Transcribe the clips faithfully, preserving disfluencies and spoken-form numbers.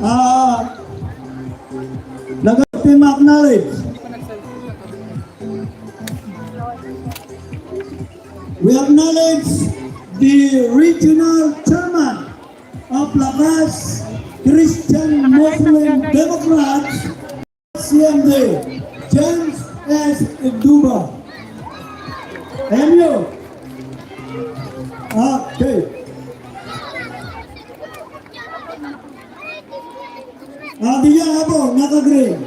Ah, nagati ma-acknowledge. We acknowledge the regional chairman of Lakas Christian Muslim Democrats, C M D, James S. Duba. Emyo. Okay. Ah, diya, apo, naka-green.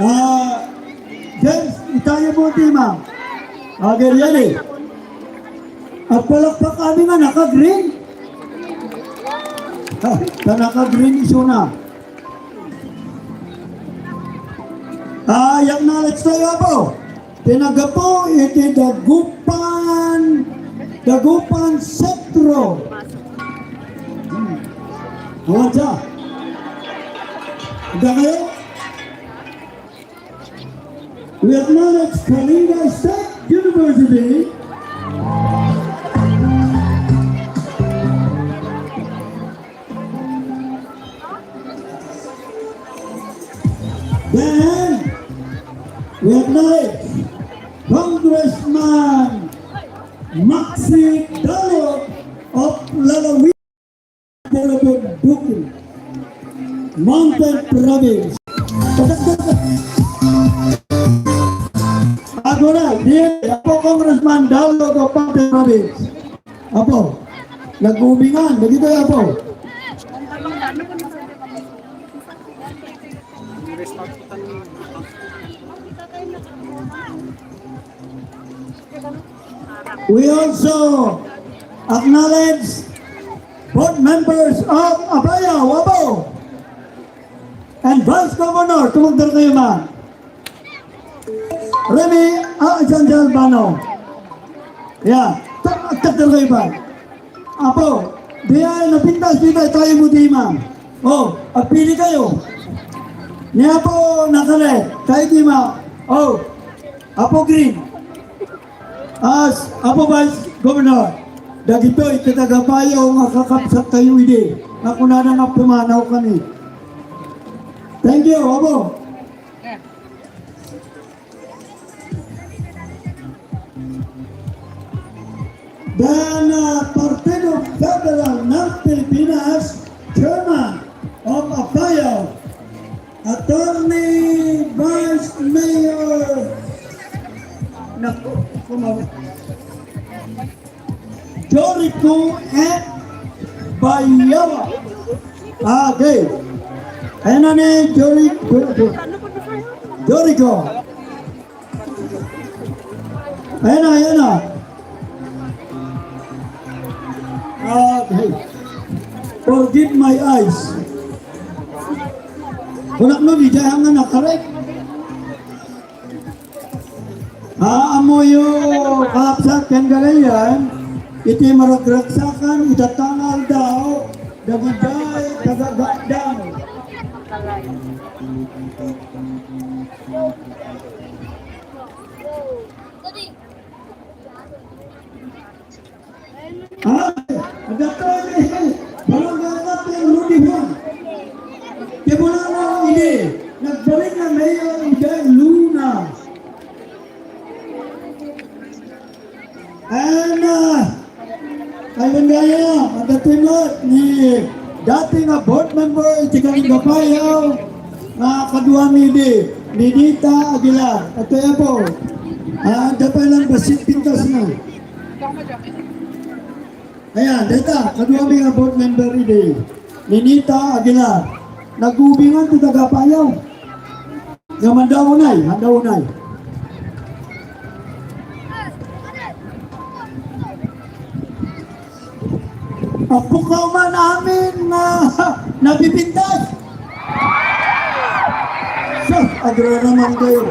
Ah, James, itayo mo, tima. Okay, yan eh. Agpalakpak kami nga naka-green. Ah, ta naka-green isuna. Ah, yan na, let's tayo, apo. Ti naggapu iti Dagupan, Dagupan Centro. Hmm. Awan siya. Handa kayo? We acknowledge Kalinga State University. Then, we acknowledge Congressman Maxi Dalog of Lalawigan, Bukidnon, Mountain Province. Agora, di, apo Congressman Dalog of Mountain Province. Apo, nag-uubingan, dagitoy, apo. We also acknowledge board members of Apayao, apo, and Vice Governor, tumungtong kayo man. Remy, ah, John John Bano. Yeah, ta-, tagdal kayo ba? Apo, diay napintas dita tayo mo di man. Oh, agpili kayo. Ni Apo Nakale, tayo di ma. Oh, Apo Green. As Apo Vice Governor, dagitoy ti taga-Apayao nga kakabsat tayo idi. Nga kunana nga pumanaw kami. Thank you, Apo. Then, uh, Partido Federal ng Pilipinas, Chairman of Apayao, Attorney Vice Mayor, naku, kumawa. Jorico at Bayawa. Ah, okay. Ayan na ni Jorico. Jorico. Ayan na, ayan na. Ah, okay. Forgive my eyes. Kunak no, di dyan nga nakarek. Aamoyo, kakabsat, ken gagayyem, iti maragragsakan, ita nga aldaw, dagiti taga-Gakdang. Ah, adda tayo ni Barangay Captain Rudy Juan. Ti Bulano idi, nagbalik nga Mayor Inday Luna. And, ah, ay, Lundaya, adda tayo ni dati nga board member iti Kalinga Apayao, nga kaduami idi, ni Nita Aguilar. Atoy apo. Ah, adda pay lang bassit pintas na. Ayan, dayta, kaduami nga board member idi, ni Nita Aguilar. Nag-uubingan ti taga-Apayao. Nga manda unay, manda unay. Agpukaw man amin nga napipintas. Sus, agraraman kayo.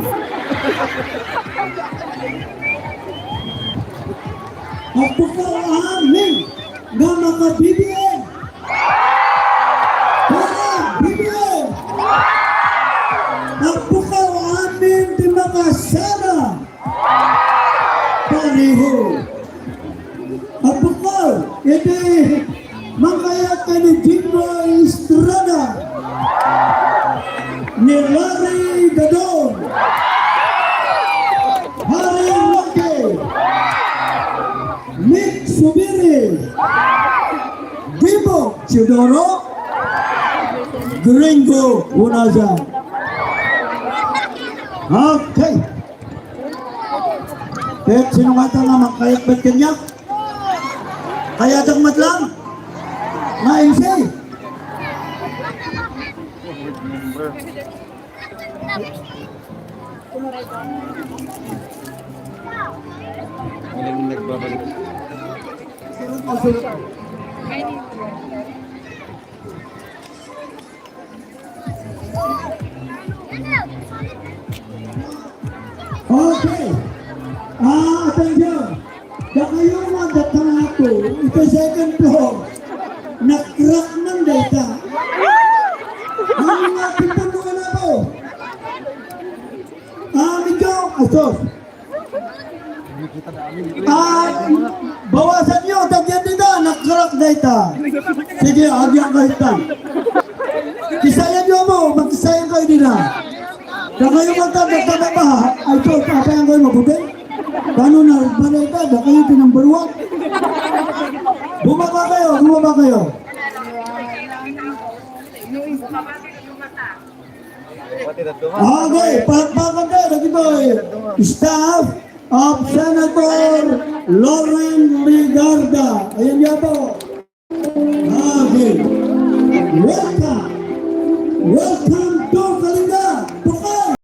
Agpukaw amin nga maka-B B M. Para B B M. Agpukaw amin ti maka-Sara. Pareho. Agpukaw, iti mangkayat ken ni Teodoro, Gringo Bunasan. Okay. Ket sino nga ita nga mangkayatpet kaniak? Kayatak met lang. Nga M C. Galing nagbabalik. Okay. Ah, attention. Dakayo nga datang ako. Ito second floor. Nag-crack man dayta. Ang mga timpon mo na po. Ah, medyo, astos. Ah, bawasan niyo, tagyan dita, nag-crack dayta. Sige, agyan kayo ta. Kisayan niyo mo, magkisayan kayo dita. Kakayo man ta, nagtama ba? Ay, ito, papayan kayo mabuti. Paano na, ba na ito? Ba kayo pinambaruan? Bumaba kayo, bumaba kayo. Okay, palakpakan tayo, lagi po eh. Staff of Senator Loren Legarda. Ayan niya po. Okay. Welcome. Welcome to Kalinga. Bukay.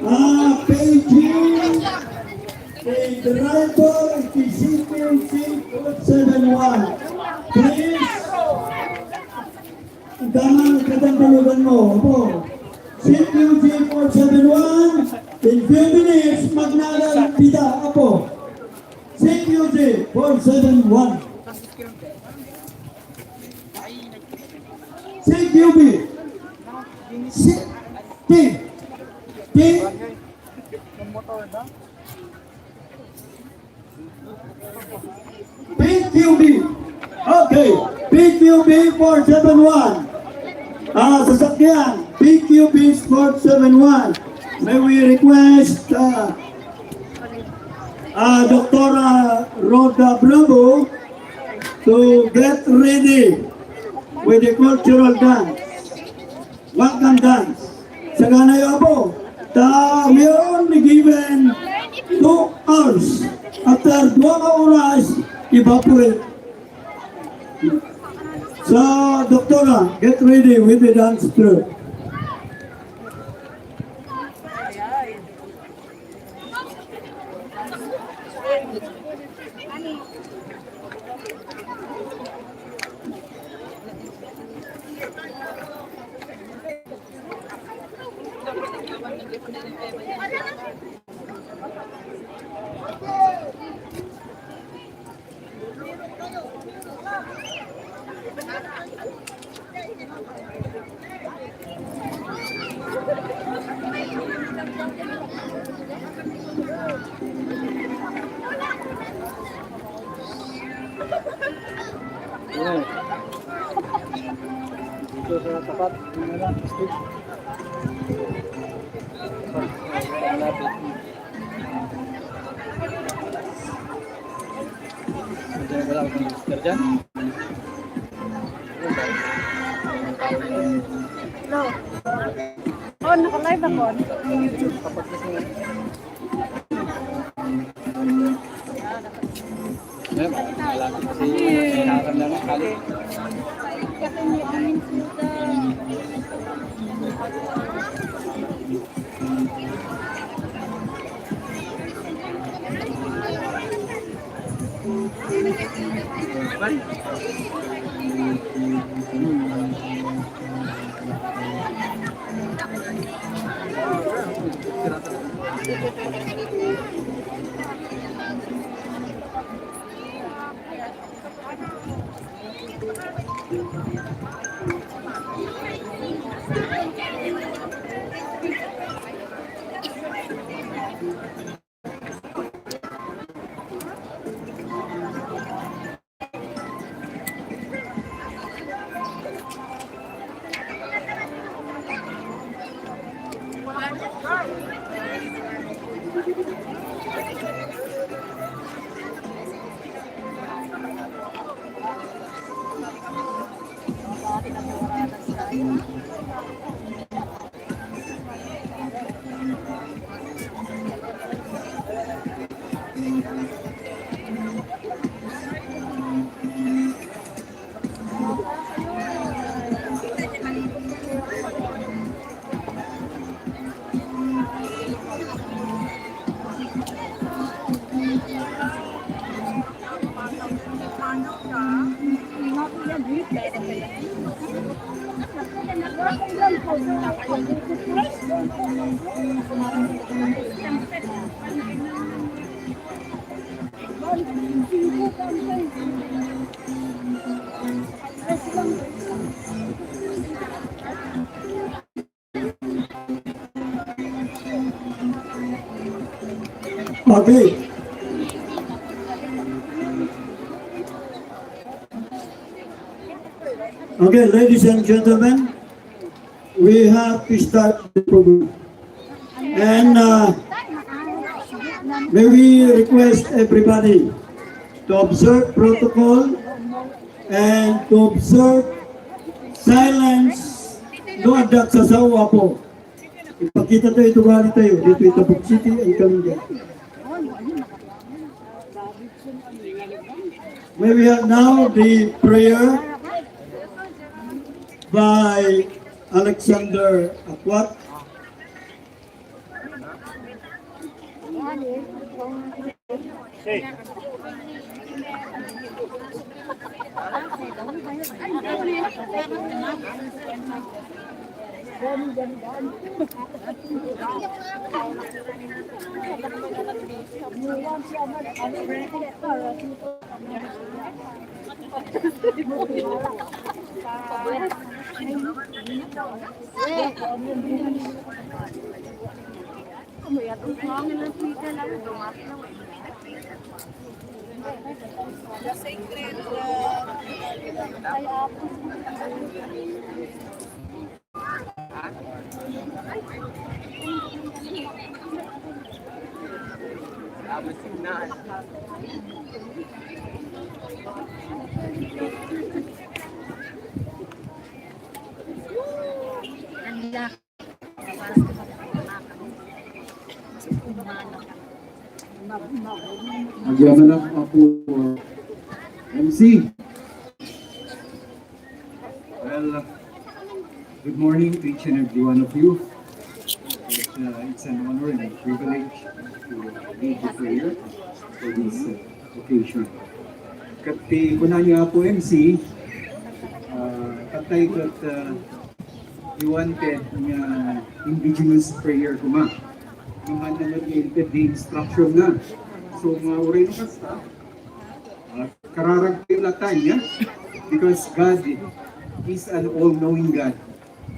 Ah, P G, a driver, C P C four seven one. Please, ikaw na ang katanggalugan mo. Opo. C Q G four seven one, in few minutes, magnalan kita. Opo. C Q G four seven one. C Q B. C T. T. P Q B. Okay. P Q B four seven one. Ah, sasakyan. P Q B four seven one. May we request, uh, uh, Doctor Rhoda Bravo to get ready with the cultural dance. Welcome dance. Sagana yo, apo. Ta, we are only given two hours. After dua ka oras, evaporate. So, Doktora, get ready with the dance troupe. Sa tapat, yun na lang, stage. Malapit. Medyo wala akong sister dyan. Hello. Oh, naka-live ako. Tapos na siya. Ayan, malapit na si Hakan na lang, kali. Okay. Okay, ladies and gentlemen, we have to start the program. And uh, may we request everybody to observe protocol and to observe silence. No adda agsasao, Apo. Ipakita tayo, itugali tayo dito, Itapuc City and Kalinga. May we have now the prayer by Alexander Aquat. Agyamanak, Apo, uh, M C. Well, uh, good morning to each and every one of you. It's, uh, it's an honor and a privilege to lead the prayer for this, uh, occasion. Ket ti kunana ni Apo M C, uh, patay ket, uh, he wanted nga indigenous prayer koma. Numan na nag-inted the instruction na. So, nga uray no kasta, uh, kararag tayo latay, yeah? Because God is an all-knowing God.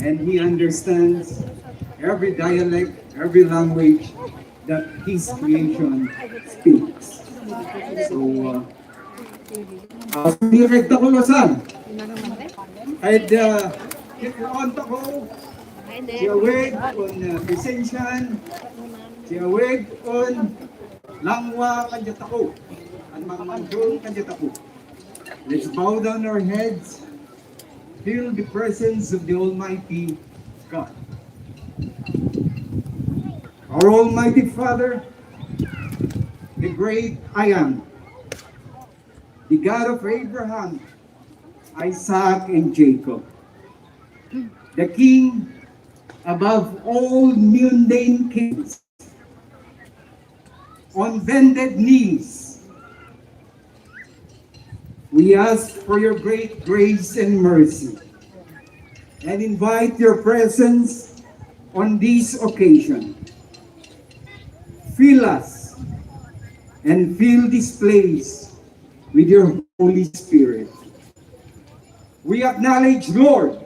And He understands every dialect, every language that His creation speaks. So, uh, uh, I'd, uh, Juan Taco, Siawig on, uh, Vicencian, Siawig on Langwa kan Jatako, and Mangmangdon kan Jatako. Let's bow down our heads, feel the presence of the Almighty God. Our Almighty Father, the great I Am, the God of Abraham, Isaac, and Jacob, the King above all mundane kings, on bended knees, we ask for your great grace and mercy and invite your presence on this occasion. Fill us and fill this place with your Holy Spirit. We acknowledge, Lord,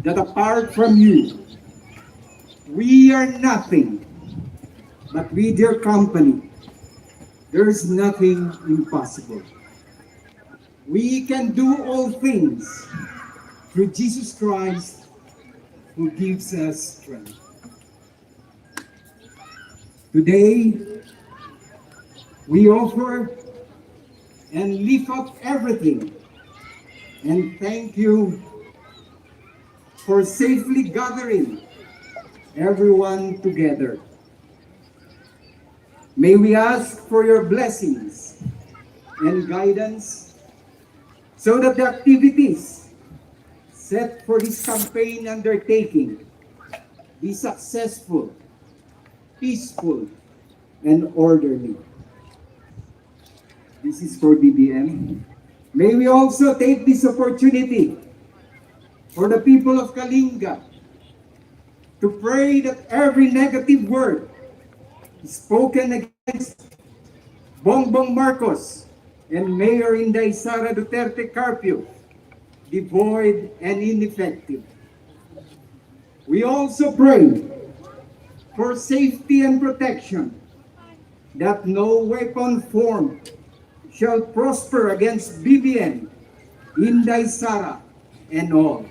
that apart from you, we are nothing, but with your company, there is nothing impossible. We can do all things through Jesus Christ who gives us strength. Today, we offer and lift up everything and thank you for safely gathering everyone together. May we ask for your blessings and guidance so that the activities set for this campaign undertaking be successful, peaceful, and orderly. This is for B B M. May we also take this opportunity for the people of Kalinga to pray that every negative word spoken against Bongbong Marcos and Mayor Inday Sara Duterte Carpio be void and ineffective. We also pray for safety and protection, that no weapon formed shall prosper against B B M, Inday Sara, and all.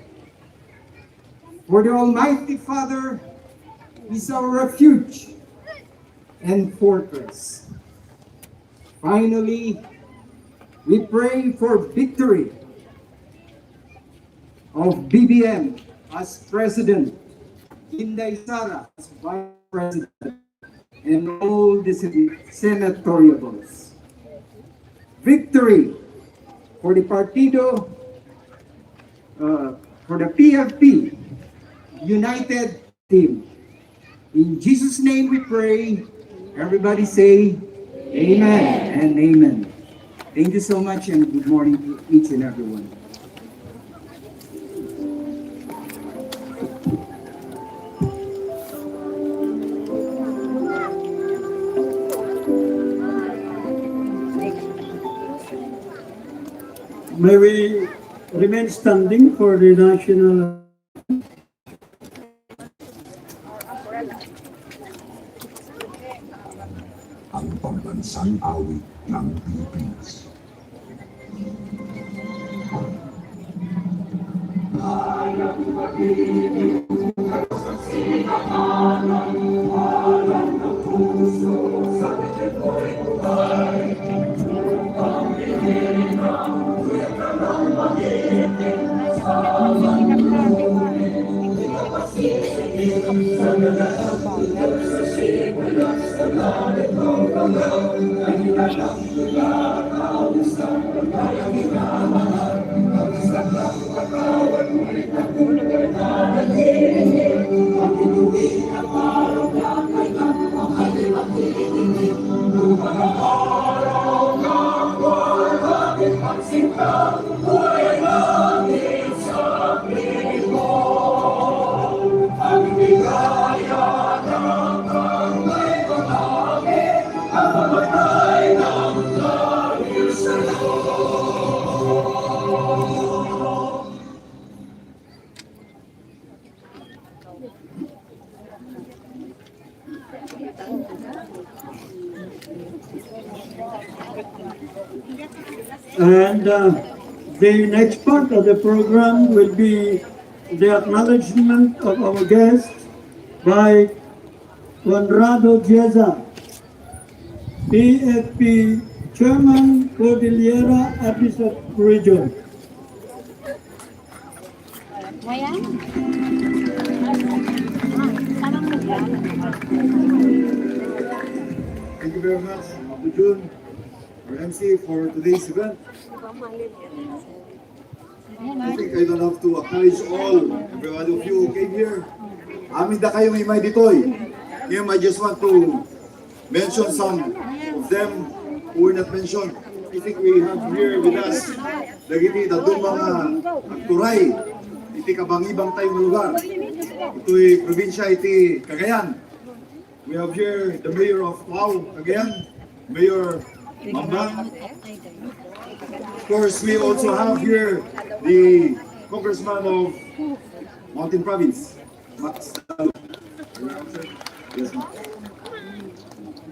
For the Almighty Father is our refuge and fortress. Finally, we pray for victory of B B M as president, Inday Sara as vice president, and all the sen-, senatoriables. Victory for the Partido, uh, for the P F P United Team. In Jesus' name we pray. Everybody say, "Amen and amen." Thank you so much and good morning to each and everyone. May we remain standing for the national. Ang pambansang awit ng Pilipinas. And, uh, the next part of the program will be the acknowledgement of our guest by Conrado Dieza, P F P Chairman, Cordillera Artisans Region. Thank you very much, Apo Jun, our M C for today's event. I think I don't have to acknowledge all, every one of you who came here. Amin da kayo may may ditoy. Ngayon, I just want to mention some of them who were not mentioned. I think we have here with us dagiti dadduma nga agturay iti kabangibang tayo nga lugar. Ito'y probinsya iti Cagayan. We have here the mayor of Tuao, again, Mayor Mamba. Of course, we also have here the congressman of Mountain Province, Max Dalo. Yes, Max.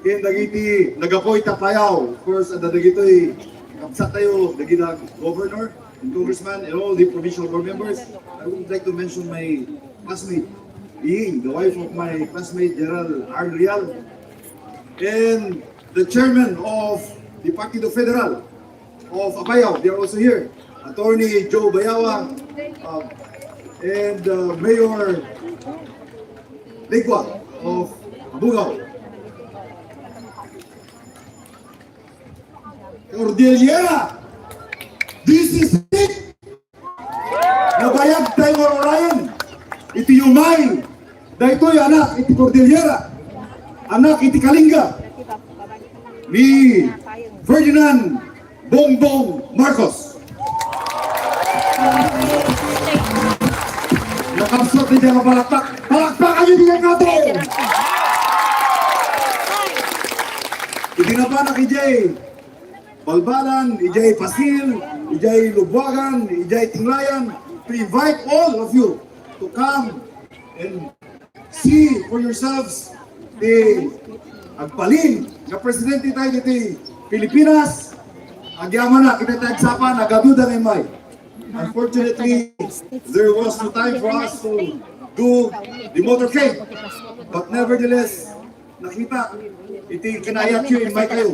Ken dagiti nagapuy ta payaw, of course, adda dagitoy kabsat tayo, dagiti governor, and congressman, and all the provincial board members. I would like to mention my classmate, Iying, the wife of my classmate General Arn Real, and the chairman of the Partido Federal of Apayao. They are also here. Attorney Joe Bayawa, uh, and uh, Mayor Ligua of Bugao. Cordillera, this is it. Nabayag tayo nga urayan. Iti umay, daytoy anak iti Cordillera, anak iti Kalinga ni Ferdinand Bongbong Marcos. Nakabsat ni Diego palakpak. Palakpakan niyo diyan nga to. Iti napanak idiay Balbalan, idiay Pasil, idiay Lubuagan, idiay Tinglayan, to invite all of you to come and see for yourselves the agbalin nga presidente tayo diti Pilipinas. Agyamanak, kita tayo sa pa, nagaduda nga imay. Unfortunately, there was no time for us to do the motorcade. But nevertheless, nakita iti kinayatyo, imay kayo.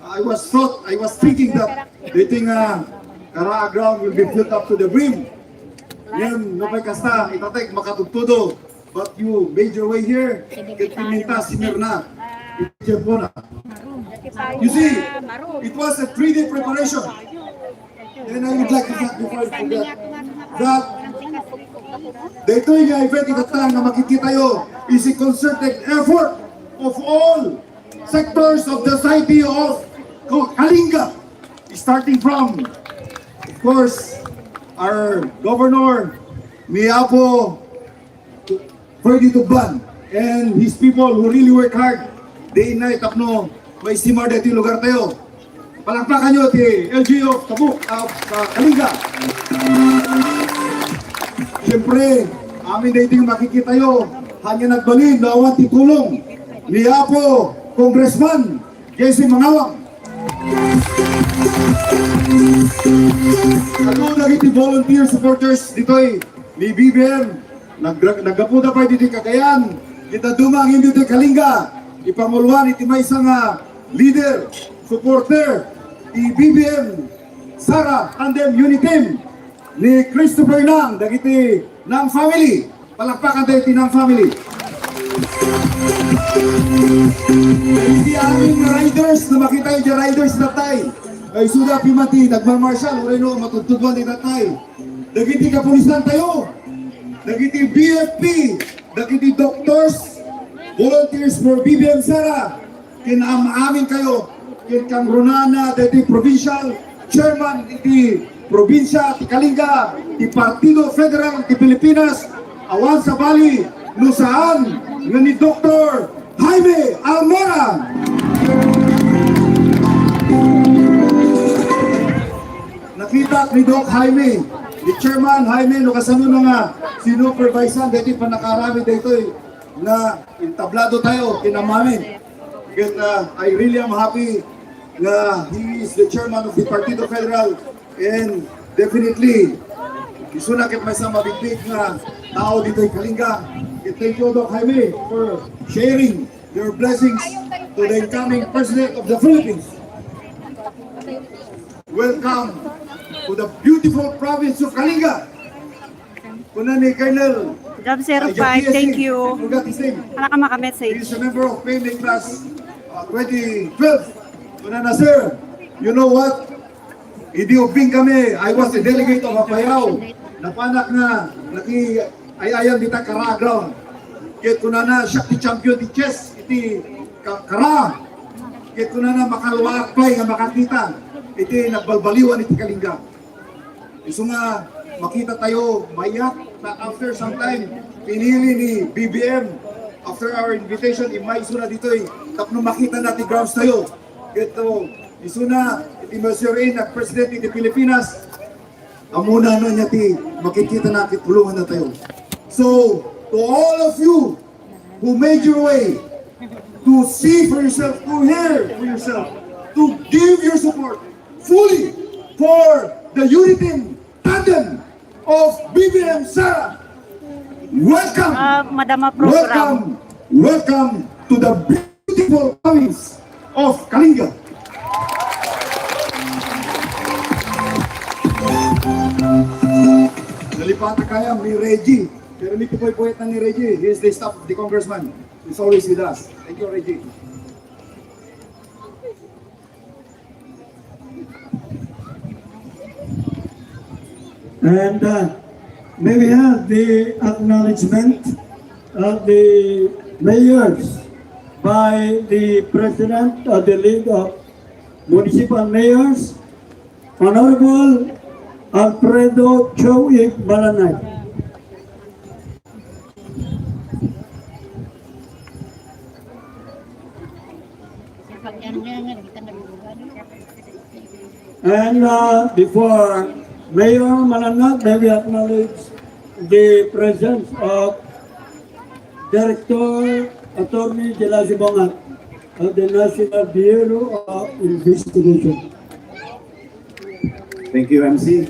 I was thought, I was thinking that the thing, uh, Karaa ground will be filled up to the brim. Ngayon, no, kasta, itatay, makatudtudo. But you made your way here. Ket piminta, simirna. Iti tiempo na. You see, it was a three-day preparation. And I would like to thank, before I forget, that daytoy nga event itatta nga makikitayo is a concerted effort of all sectors of the society of Kalinga, starting from, of course, our governor, ni Apo Ferdy Tugban, and his people who really work hard day and night tapno maistimar daytoy lugar tayo. Palakpakan nyo ti L G U of Tabuk, of, uh, Kalinga. Siyempre, amin daytoy makikitayo, hanya nagbalin, no awan ti tulong ni Apo Congressman J C Mangawang. Ako dagiti volunteer supporters ditoy ni B B M, nag-, naggapuda pay ditoy Cagayan, kita dumangin ditoy Kalinga, ipanguluan iti maysa nga leader, supporter, ti B B M Sara Tandem Unit Team ni Christopher Nang, dagiti Nang family. Palakpakan tayo ti Nang family. Iti amin nga riders, no makita iti riders na tayo. Ay, suda, pimati, nagmamarshal, uray no, matudtuduan ti tatay. Dagiti kapulisan tayo, dagiti B F P, dagiti doctors, volunteers for B B M Sara, ken am-amin kayo, ken kangrunana daytoy provincial chairman iti probinsya ti Kalinga, ti Partido Federal ti Pilipinas, awan sabali no saan nga ni Doktor Jaime Almora. Nakita ni Doc Jaime, ni Chairman Jaime, no kasano na nga sinupervisean daytoy pannakaarami daytoy nga entablado tayo kinamamin. Ket, uh, I really am happy nga he is the chairman of the Partido Federal, and definitely Isuna ket maysa a mabigbig nga tao ditoy Kalinga. Ket thank you, Doc Jaime, for sharing your blessings to the incoming President of the Philippines. Welcome to the beautiful province of Kalinga. Kuna ni Colonel, Gab zero five, thank you. Forgot his name. Wala ka maka-message. He's a member of P M A class, uh, twenty twelve. Kuna na, sir, you know what? Idi ubing kami, I was the delegate of Apayao. Napanak nga, naki ay-ayan dita Kara ground. Ket kunana, siak ti champion ti chess, iti Ka-, Kara. Ket kunana, makaluwaak pay nga makakita iti nagbalbaliwan iti Kalinga. Isu nga makita tayo, mayat na after some time, pinili ni B B M after our invitation, immay isuna ditoy tapno makita na ti grounds tayo. Ket, uh, isuna, iti Monsieur Ray, nag-president iti Pilipinas, amuna no niya ti makikita na, ket tulungan na tayo. So, to all of you who made your way to see for yourself, to hear for yourself, to give your support fully for the unity tandem of B B M Sara. Welcome. Ah, Madama Program. Welcome. Welcome to the beautiful province of Kalinga. Nalipatan kaya ni Reggie. Pero may pupoy-pupoy na ni Reggie. He is the staff of the congressman. He's always with us. Thank you, Reggie. And, uh, may we have the acknowledgement of the mayors by the President of the League of Municipal Mayors, Honorable Alfredo Joey Malanay. And, uh, before Mayor Malanag, may we acknowledge the presence of Director Attorney Gelasio Bongat of the National Bureau of Investigation. Thank you, M C.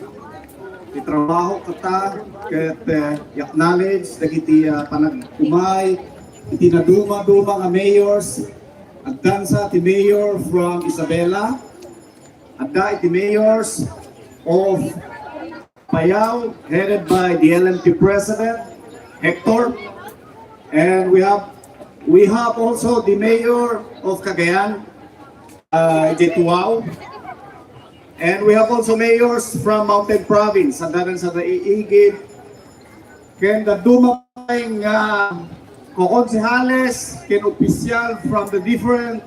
Ti trabaho kata ket, eh, i-acknowledge dagiti, ah, panag-umay iti naduma-duma nga mayors. Addansa ti mayor from Isabela. Adda iti mayors of Apayao, headed by the L M P President Hector. And we have, we have also the mayor of Cagayan, uh, Jetuao. And we have also mayors from Mountain Province, adda sa iigid, ken dadduma pay nga kokonsehales ken opisyal from the different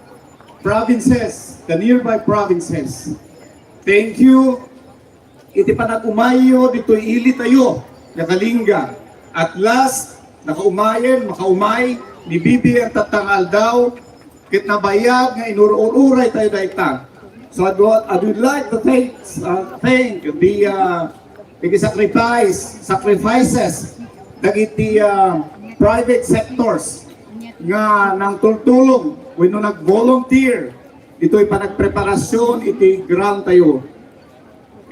provinces, the nearby provinces. Thank you iti panag-umayyo ditoy ili tayo nga Kalinga. At last, nakaumayen, makaumay ni B B M tatta nga aldaw, ket nabayag nga inur-ururay tayo dayta. So I'd, wa-, I would like to thank, uh, thank the, uh, the sacrifice, sacrifices dagiti, uh, private sectors nga nangtultulong wenno nag-volunteer ditoy panagpreparasyon iti ground tayo.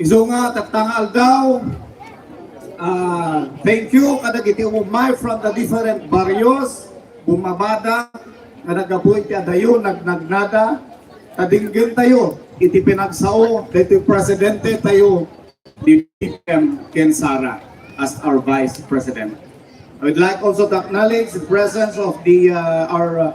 Isu nga tatta nga aldaw, ah, thank you kadagiti umay from the different barrios, bumabada, nga naggapu iti adayo, nagnagnada, ta denggen tayo iti pinagsao daytoy presidente tayo, ni B B M ken Sara as our Vice President. I would like also to acknowledge the presence of the, uh, our, uh,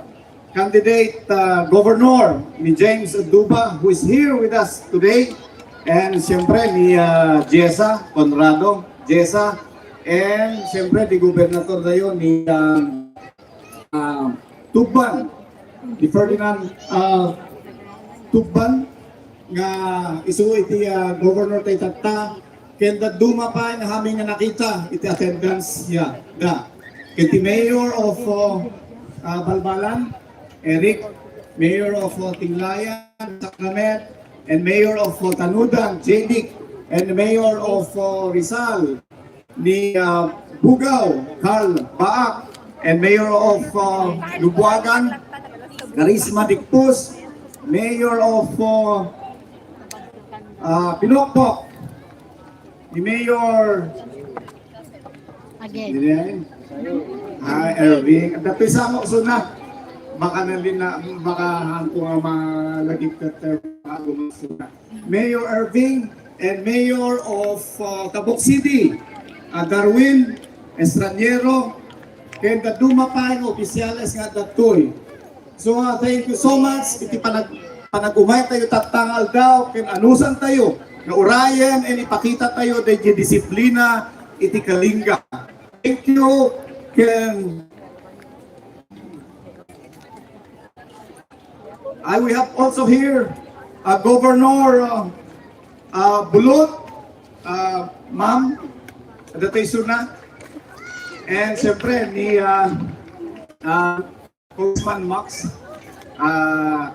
candidate, uh, Governor ni James Oduba, who is here with us today. And siyempre ni, uh, Jessa Conrado, Jessa. And siyempre di Gobernador tayo ni, uh, uh, Tubban, ni Ferdinand, uh, Tubban, nga isu iti, ah, governor tayo tatta, ken dadduma pay nga amin nga nakita iti attendance ya, da. Ken ti mayor of, uh, ah, Balbalan, Eric, mayor of, uh, Tinglayan, Sacrament, and mayor of, uh, Tanudan, Jedic, and mayor of, uh, Rizal, ni, uh, Bugao, Carl Baak, and mayor of, uh, Lubuagan, Carisma Dicpus, mayor of, uh, uh, Pinokpok, ni Mayor Again. Dili ay? Ah, Irving. Dati sa mo, suna. Baka na din na, baka hangko nga malagip ka, eh, baka gumawa, suna. Mayor Irving and Mayor of, uh, Tabuk City, uh, Darwin Estraniero, ken dadduma pay nga opisyales nga adda ditoy. So, uh, thank you so much iti panag-, panag-umay tayo tatta nga aldaw, ken anusan tayo nga urayen, and ipakita tayo daydi disiplina iti Kalinga. Thank you, ken I, we have also here, uh, Governor, uh, uh, Bulut, uh, Ma'am, adda tayo suna. And siyempre, ni, uh, uh, Congressman Max, uh,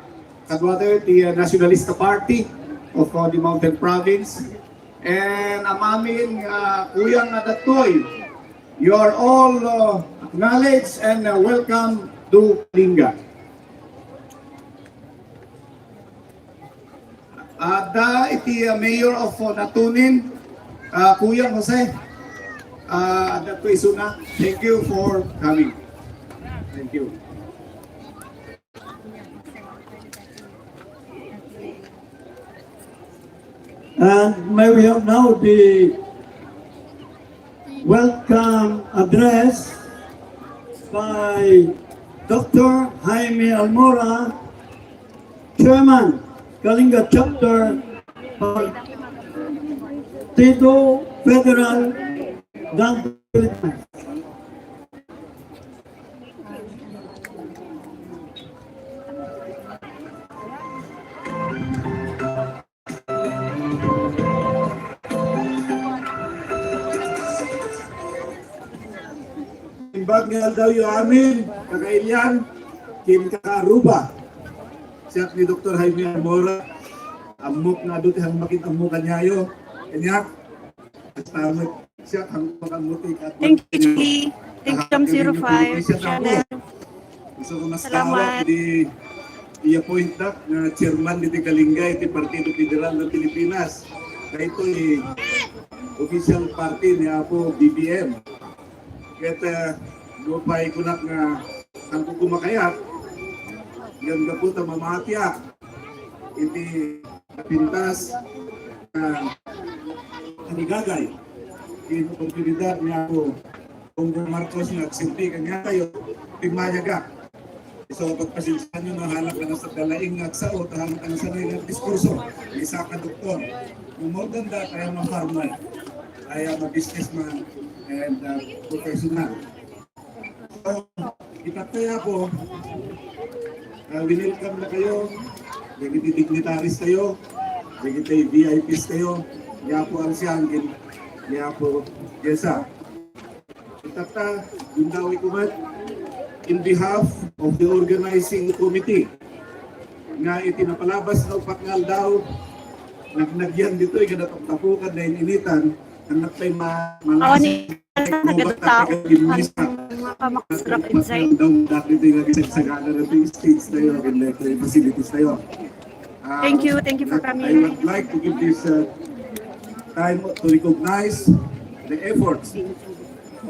kadua tayo, the, uh, Nationalista Party of, uh, the Mountain Province. And amin, uh, kuyang nga datoy, you are all, uh, acknowledged and, uh, welcome to Kalinga. Adda iti, uh, Mayor of, uh, Natonin, uh, Kuyang Jose, uh, adda to isuna. Thank you for coming. Thank you. And may we have now the welcome address by Doctor Jaime Almora, Chairman, Kalinga Chapter, Partido Federal ng Pilipinas. Imbag nga aldawyo amin, kakailian, ken kakaaruba. Siak ni Doktor Jaime Almora, ammok nga adu ti hangmakin ammo kaniayo. Kaniak, basta met siak, hangmakin ammo ti kat-, Thank you, Julie. Thank you, Cam zero five channel. Gusto ko mas Salamat. Tawag di i-appoint na nga chairman diti Kalinga iti Partido Federal ng Pilipinas. Daytoy official party ni Apo B B M. Ket, ah, nupay kunak nga hangko kumakayat, ngem gapu ta mamatiak iti napintas nga panigagay ken oportunidad ni Apo Bongbong Marcos nga agsilbi kaniatayo, pimmayagak. So, pagpasensyaanyo, no, halak lang sa dalaing nga agsao, ta halak lang sa nga diskurso, isa ka doktor. No, more than that, I am a farmer. I am a businessman and, uh, professional. So, itattaya ko, uh, winelcome na kayo, dagiti dignitaries tayo, dagiti V I Ps tayo, ni Apo Alsian, ni Apo Jessa. Itatta, gundaway ko met, in behalf of the organizing committee, nga iti napalabas nga upat nga aldaw, nagnagian ditoy nga nataptapukan, nain-initan, ang nagpay ma-, Awan ni nagadaw, mga kamakasrak inside. Dagiti nga sagasaga na ito, stage tayo, and, uh, facilities tayo. Uh, Thank you, thank you for coming. I would like to give this, uh, time to recognize the efforts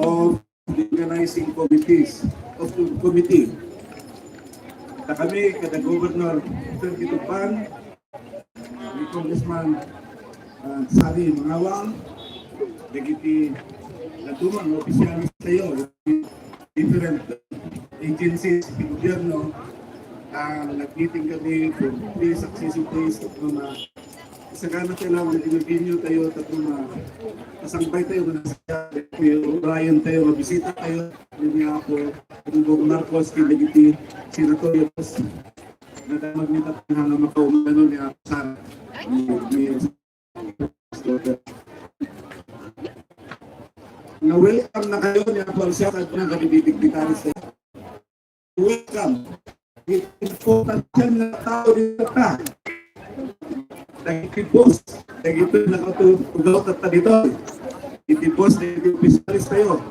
of the organizing committees, of the committee. Ta kami, kada Governor Ferdinand Tupan, ni Congressman, ah, Sari Mangawang, dagiti dadduma nga opisyales tayo, different agencies ti gobyerno, ah, nag-meeting kami for three successive days, tapno ma-, isagana tayo lang, nag-interview tayo, tapno ma-, masangbay tayo, manasa-, Ryan tayo, mabisita tayo, yun nga po, Bongbong Marcos, kay dagiti senators, Nadamag ni Tatang nga makaumano ni Apo Sara. Ni, ni, na-welcome na kayo ni Apo Alsian at mga kabibig-bitaris. Welcome. Importante na tao dito ka. Dagiti boss, dagiti nakatugaw tatta dito. Iti boss, dagiti opisyales tayo.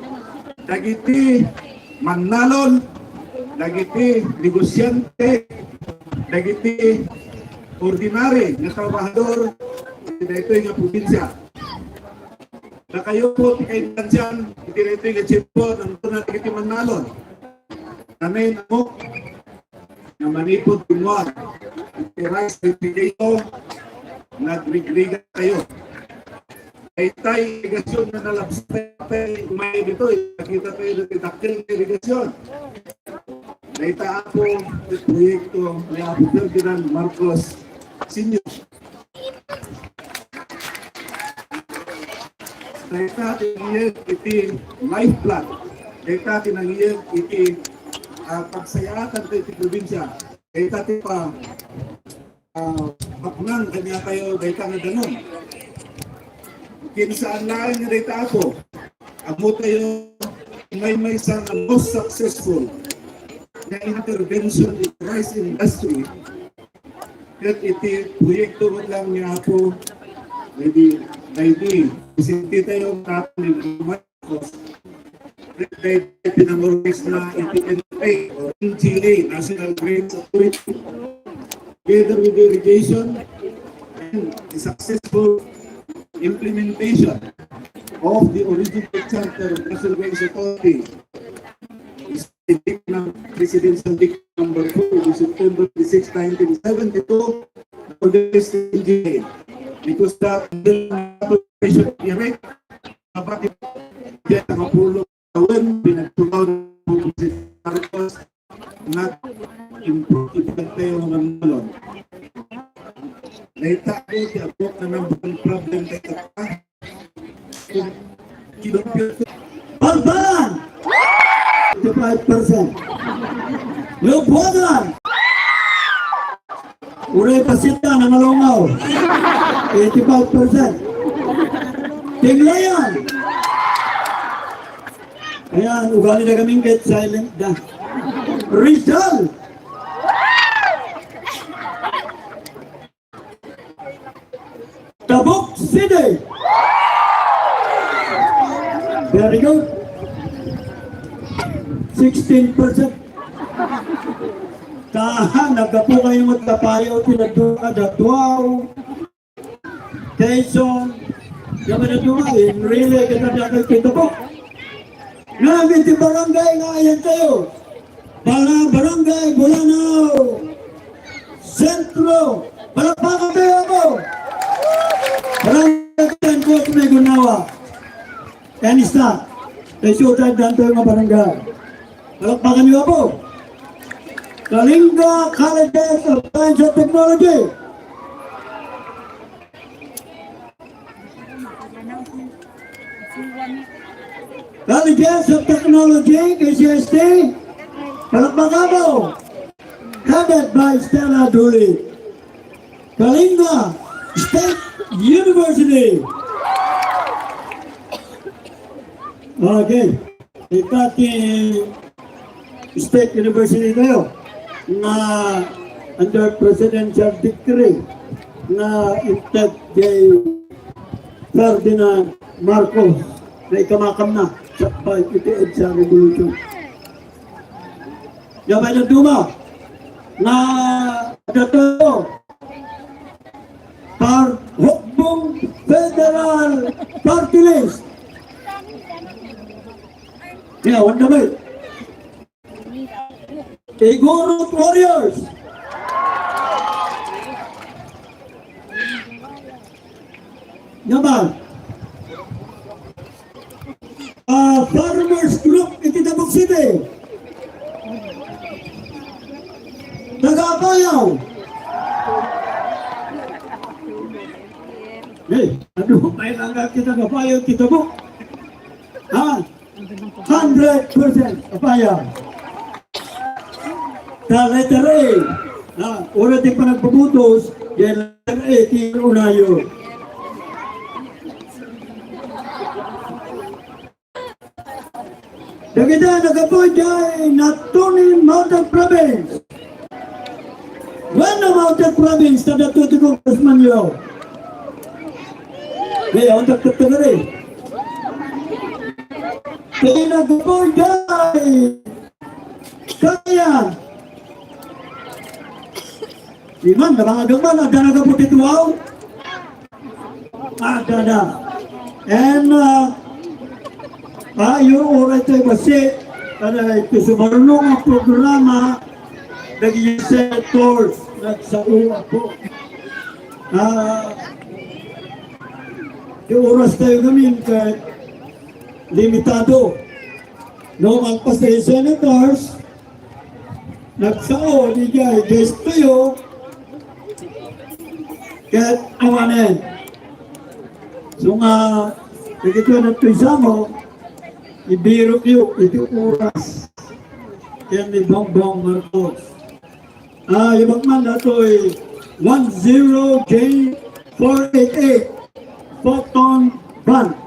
Dagiti mannalon, dagiti negosyante, dagiti ordinary nga trabahador iti daytoy nga probinsya. Dakayo po ti kaintansian iti daytoy nga tiyempo, nangtuna dagiti mannalon. Amen. Amo nga manipud rimmuar iti rice irrigation, nagrigrigatayo. Daytay irigasyon nga nalabsat tayo, umay ditoy, nakita tayo ditoy dakkel nga irigasyon. Dayta, Apo, ti proyekto ni Apo Ferdinand Marcos Senior. Dayta ti nangyeg iti life plan. Dayta ti nangyeg iti, ah, pagsayaatan ti, ti probinsya. Dayta ti pa, ah, baknang kaniatayo dayta nga danum. Ken saan laeng nga dayta, Apo. Ammo tayo maymaysa nga most successful nga intervention in rice industry. Ket iti proyekto met lang ni Apo, maybe, maybe, presente tayo, Tatang, ni Marcos. Ket pinangorganisar na iti N G A o N G A, National Grains Authority. Together with the irrigation and the successful implementation of the original charter of National Grains Authority, Presidential Decree number four, in September twenty-six, nineteen seventy-two, organized in G A. Because that the erect, dapat diyan nakapulong tawen, pinagtulaw ng Marcos, nag-improve iti tayo ng mga Laita ko, ti abot na ng problem tayo. Balbalan! Twenty-five percent. Lubwagan! Uray pasita na malungaw. Eighty-five percent. Tinglayan! Ayan, ugali na kaming get silent da. Rizal! Tabuk City. Very good. Sixteen percent. Kaha, naggapu kayo magkapayo, pinagduka, Datuaw, Quezon, yung mga duka, in really, kita dapat kita po. Nga, may barangay nga, ayan tayo. Para Barangay Bulanao Centro. Palakpakan tayo ako. Barangay Centro, may gunawa. Kanista. Kay siyudad danto nga barangay. Palakpakan niyo ako. Kalinga Colleges of Science and Technology. Colleges of Technology, K C S T, palakpakan mo. Headed by Stella Duli. Kalinga State University. Okay. Ita ti State University tayo nga under presidential decree nga inted kay Ferdinand Marcos na ikamakam na sa pag-iti EDSA Revolution. Yabay na duma nga datayo par Hukbong Federal Party List. Yeah, wanda ba? Igorot Warriors. Naman. Ah, Farmers Group iti Tabuk City. Taga Apayao. Eh, ano pa yung anggat kita Apayao, kita mo? Ha? Hundred percent Apayao. The letter A. Ah, ura ti panagpabutos, yan letter A, ti unayo. Dagita nagapu idiay Natonin Mountain Province. When the Mountain Province, kada tuti ko Congressman yo. Kaya ang tagtagtagari. Kaya nagapu idiay Kaya. Iman, nabangagan man, adda nagapu ti tuaw. Adda na. And, uh, ah, yung oras tayo basi, para ito sumarunong ang programa, naging senators, nagsao ako. Ah, yung oras tayo gamin, kay limitado. No, ang pasay senators, nagsao, di kay guest tayo, ket awanen. So nga, dagitoy natuysa mo, ibirokyo iti oras ken ni Bongbong Marcos. Ah, ibagman datoy one zero J four eight eight Photon Van.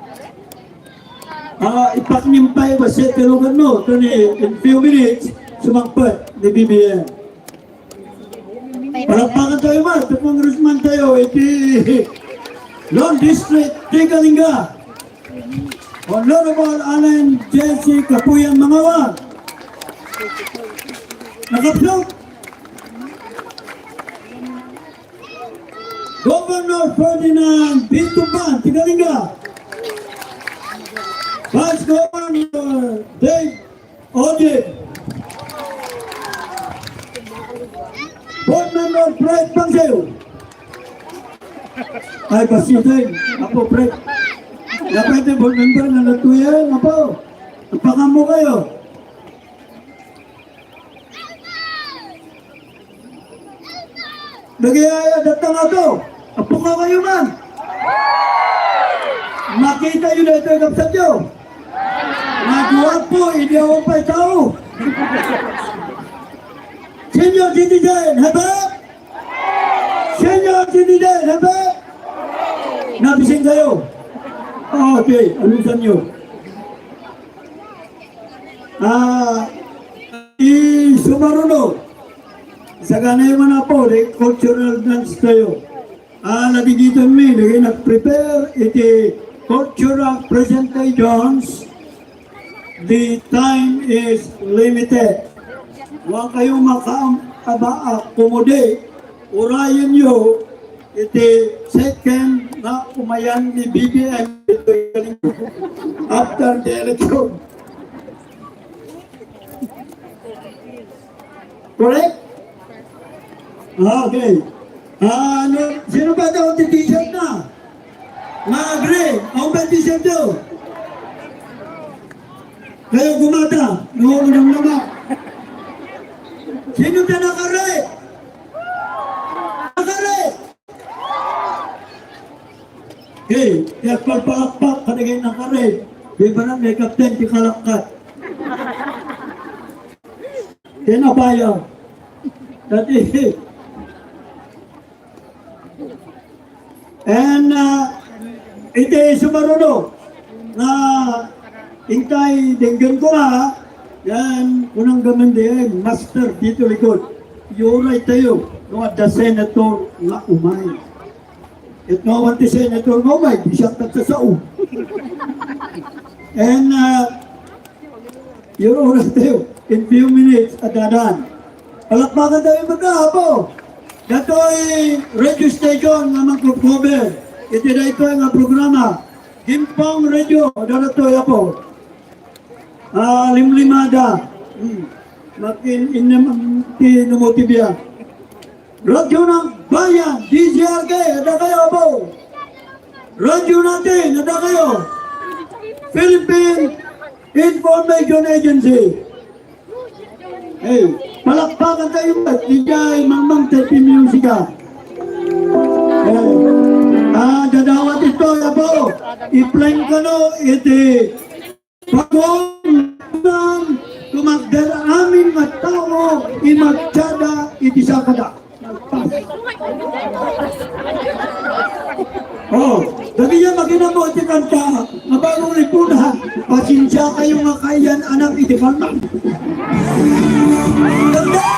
Ah, ipaknimpay ba siya tilugan mo? Ito ni, in few minutes, sumangpet ni B B M. Palakpakan tayo, ma. Ito pong Congressman tayo, iti Lone District, Tigalinga. Honorable Alan J C Kapuyan Mangawan. Nakapsok. Governor Ferdinand Bintuban, Tigalinga. Vice Governor Dave Ojib. Board Member Fred Pangseo. Ay, basitin. Apo, Fred. Dapat yung board member na natuyan. Apo, tapakan mo kayo. Nagayaya, datang ato. Apo ka kayo man. Makita yun na ito yung kapsat nyo. Maguwapo, hindi ako pa tao. Senior citizen, haba? Senior citizen, haba? Nabisin kayo. Okay, alusan nyo. Ah, isumaruno. Sagana yung mga po, the cultural dance tayo. Ah, nadigitan mi, lagi nag-prepare iti cultural presentations. The time is limited. Wa kayo makaam-, aba-, accommodate. Urayan yo, iti second na umayan ni B B M after the election. Correct? Ah, okay. Ah, ano, sino ba daw ti t-shirt na? Nga agree, ang ba t-shirt daw? Kayo gumata, no, unang nama. Sino ta nakare? Nakare! Hey, kaya pagpalakpak, kadagay ng kare. Di ba na may kapten, di kalakkat? Kaya na bayaw. Dati, and, ah, iti sumaruno nga intay denggen ko nga, yan, kunang gaman di, eh, master dito likod. Yuray tayo, no, at the senator nga umay. It no one ti senator nga umay, di siya tagsasao. And, ah, Your oras tayo, in few minutes, at dadan. Palakpakan tayo magkaapo. Datoy radio station nga mag-cover. Iti daytoy nga programa. Gimpong Radio, datoy apo. Ah, limlimada. Hmm. Makin inem ti numutibia. Radyo ng Bayan, D Z R K, adda kayo, apo. Radyo natin, adda kayo. Philippine Information Agency. Hey, palakpakan tayo, Ijay Mangmang Tepi Music, ah. Hey. Ah, dadawat ito, apo. Ipleng kano, iti Pagong tumagder amin nga tao, imagtiada iti sakada. Oh, dagiti makinamo iti kanta, nga bagong lipuna, pasensia kayo nga kaiyan anak iti kalman. Ganda!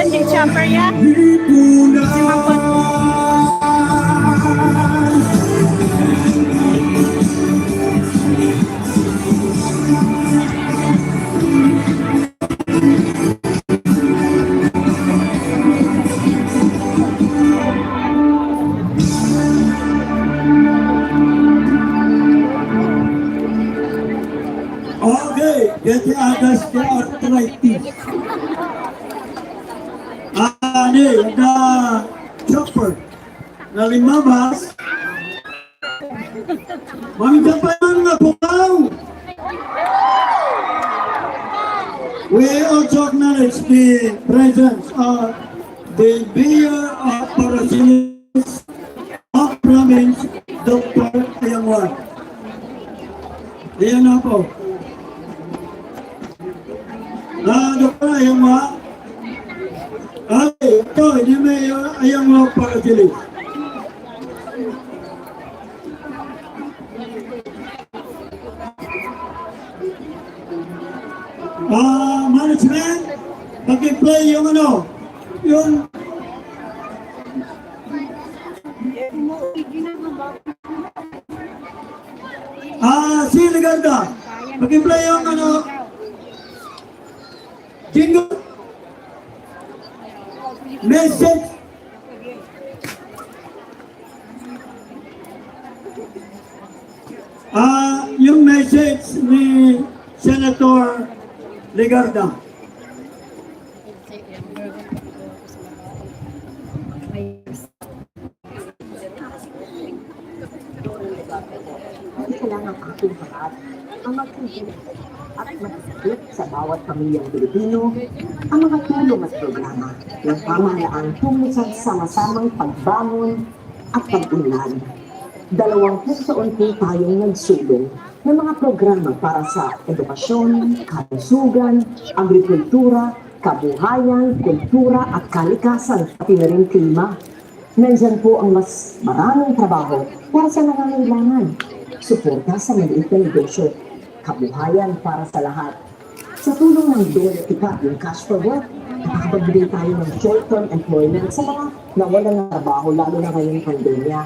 Chopper ya. Si Mapot. Okay, get the others the arthritis. Ani, the chopper. Nalimamas. Manggapayan nga bukaw. We also acknowledge the presence of the Mayor of Paracelis of Province, Doctor Ayangwa. Ayan na po. Ah, Doktor Ayangwa. Ay, ito, hindi may, ah, Ayangwa para dili. Ah, management, pag-play yung ano, yung Ah, si Legarda. Pag-play yung ano, jingle. Message. Ah, yung message ni Senator Legarda. Kailangan aking paraan ang magsilbi at masigit sa bawat pamilyang Pilipino ang mga tulong at programa ng pamahalaan tungkol sa sama-samang pagbangon at pag-unlad. Dalawang taon po tayong nagsulong ng mga programa para sa edukasyon, kalusugan, agrikultura, kabuhayan, kultura at kalikasan, pati na rin klima. Nandyan po ang mas maraming trabaho para sa nangangailangan. Suporta sa maliit na negosyo. Kabuhayan para sa lahat. Sa tulong ng DOLE Tikap, yung Cash for Work, nakakapagbigay tayo ng short-term employment sa mga nawalan ng trabaho, lalo na ngayong pandemya.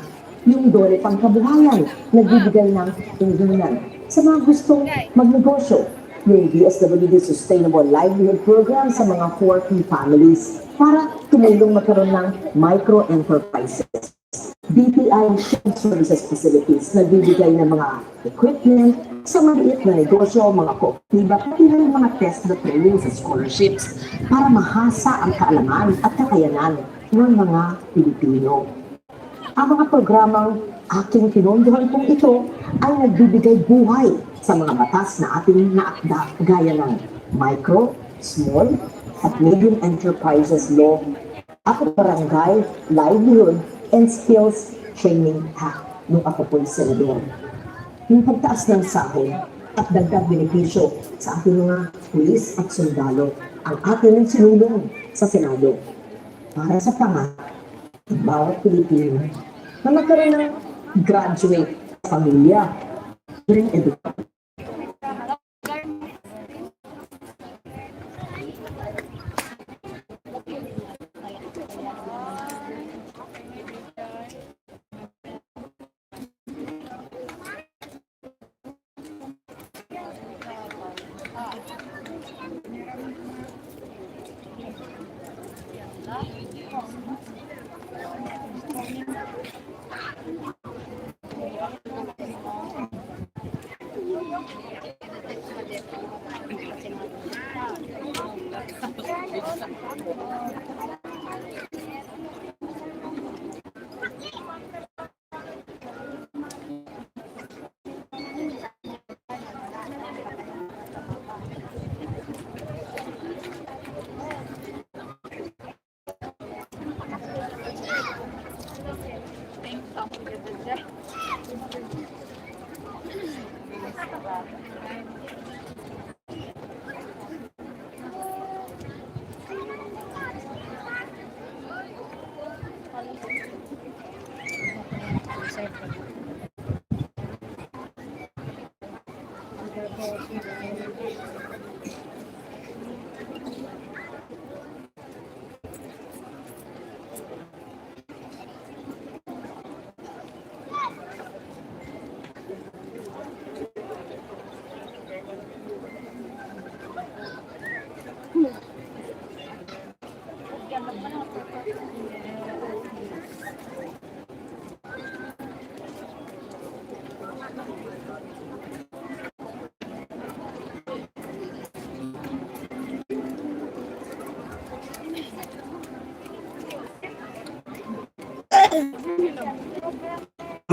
Yung DOLE Pangkabuhayan, nagbibigay ng puhunan sa mga gustong magnegosyo. Yung D S W D Sustainable Livelihood Program sa mga four P families para tumulong magkaroon ng micro enterprises. B P I Shared Services Facilities, nagbibigay ng mga equipment sa maliit na negosyo, mga kooperatiba, pati na rin mga TESDA trainings at scholarships para mahasa ang kaalaman at kakayanan ng mga Pilipino. Ang mga programang aking pinondohan pong ito ay nagbibigay buhay sa mga batas na ating naakda, gaya ng Micro, Small, at Medium Enterprises Law at Barangay Livelihood and Skills Training Act nung ako po'y senador. Yung pagtaas ng sahod at dagdag benepisyo sa ating mga pulis at sundalo ang ating sinulong sa Senado para sa pangarap ng bawat Pilipino na magkaroon ng graduate sa pamilya, libreng edukasyon.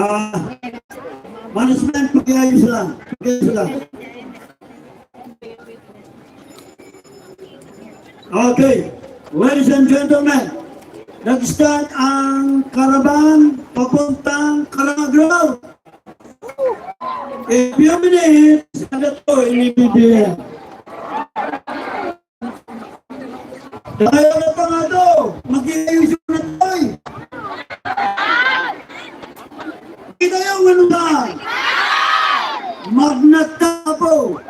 Ah, management, pakiayos lang. Pakiayos lang. Okay. Ladies and gentlemen, nag-start ang caravan papuntang Caraga Ground. In few minutes, ano to, inibibigay. Tayo na pa nga to. Mag-iayos na tayo. Kita yung ano ba? Magnatapo.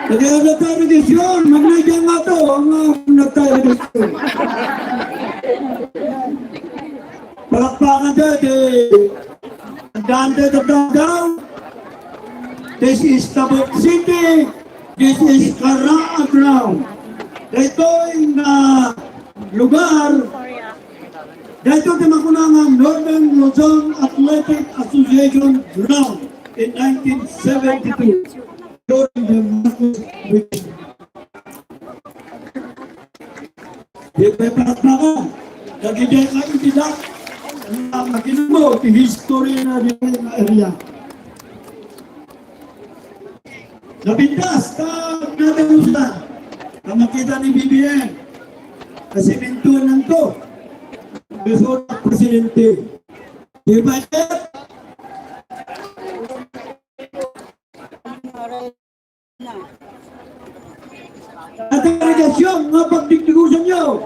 Kaya na tayo relasyon. Magnatayan nga to. Ang magnatayan relasyon. Palakpakan tayo. Dante Tatagaw. This is Tabuk City. This is Caraga Ground. Daytoy nga lugar, daytoy ti makunangan Northern Luzon Athletic Association Ground in nineteen seventy-two during the Marcos regime. Di ba, palakpakan? Dagiti nga iti dak-, nga maginmo ti history na di nga area. Napintas, ta natalusan. Ang makita ni B B M. Kasi mintuan lang to. Gusto ng presidente. Di ba, Jeff? At ang alegasyon nga pagdigdigusan nyo,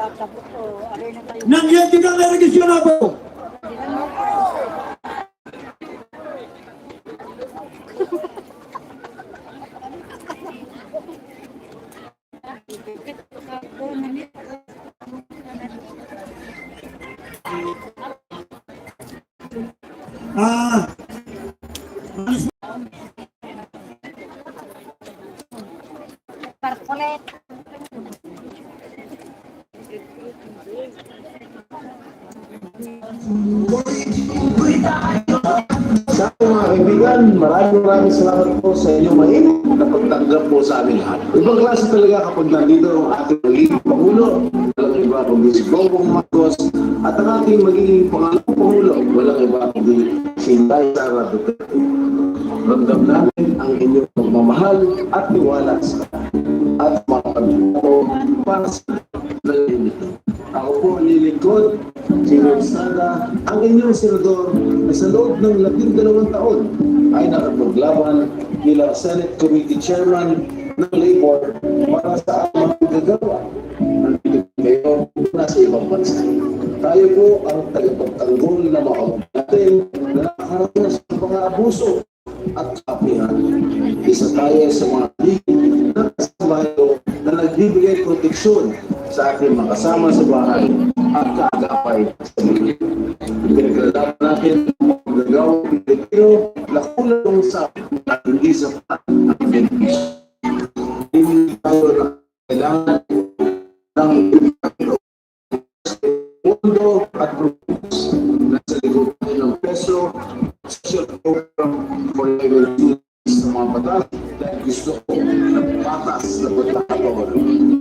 nangyari ka nga alegasyon ako. Ah, Sa mga kaibigan, maraming, maraming salamat po sa inyong mainit na pagtanggap po sa aming lahat. Ibang klase talaga kapag nandito ang ating magiging Pangulo, walang iba kundi si Bongbong Marcos, at ang ating magiging pangalawang Pangulo, walang iba kundi si Inday Sara Duterte. Ramdam namin ang inyong pagmamahal at tiwala sa at mga pagbabago para sa Ako po ang lilingkod, Jimmy Estrada, ang inyong senador na sa loob ng labindalawang taon ay nakapaglaban bilang Senate Committee Chairman ng Labor para sa mga manggagawa. Nandito kayo na sa ibang bansa. Tayo po ang tagapagtanggol na mga kababayan natin na nakakaranas ng mga abuso at kaapihan. Isa tayo sa mga leader na kasambahay na nagbibigay proteksyon sa ating mga kasama sa bahay at kaagapay sa mga. Pinaglalaban natin ang paggagawa ng Pilipino na kulang sa at hindi sapat ang benepisyo. Hindi tayo na kailangan ng pondo at proposed na sa likod ng peso, social program for livelihoods sa mga batas dahil gusto ko ng patas na pagkakataon.